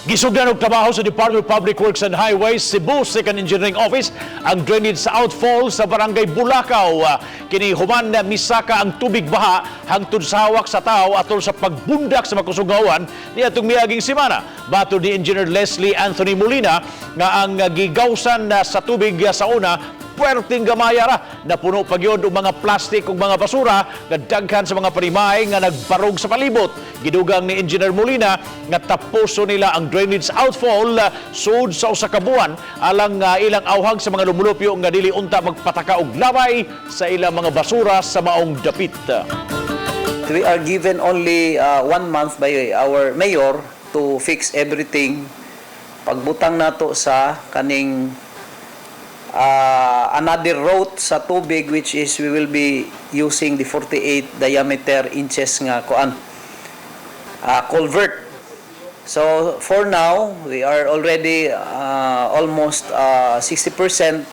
Gisugdan og trabaho sa Department of Public Works and Highways Cebu Second Engineering Office ang drainage sa outfall sa Barangay Bulacau. Kini human na misaka ang tubig baha hangtod sa hawak sa tao atol sa pagbundak sa makusog nga uwan niadtong miaging semana. Matod ni Engineer Leslie Anthony Molina nga ang gigawsan na sa tubig sa una puwerteng gamaya ra, napuno pa gyud og mga plastik ug mga basura nga daghan sa mga panimay nga nagbarog sa palibot. Gidugang ni Engineer Molina nga tapuso nila ang drainage outfall sud sa usa ka buwan alang ilang awhag sa mga lumulupyo nga dili unta magpataka og laway sa ilang mga basura sa maong dapit. We are given only one month by our mayor to fix everything. Pagbutang nato sa kaning another route sa tubig, which is we will be using the 48 diameter inches nga kuan culvert. So for now, we are already almost 60%.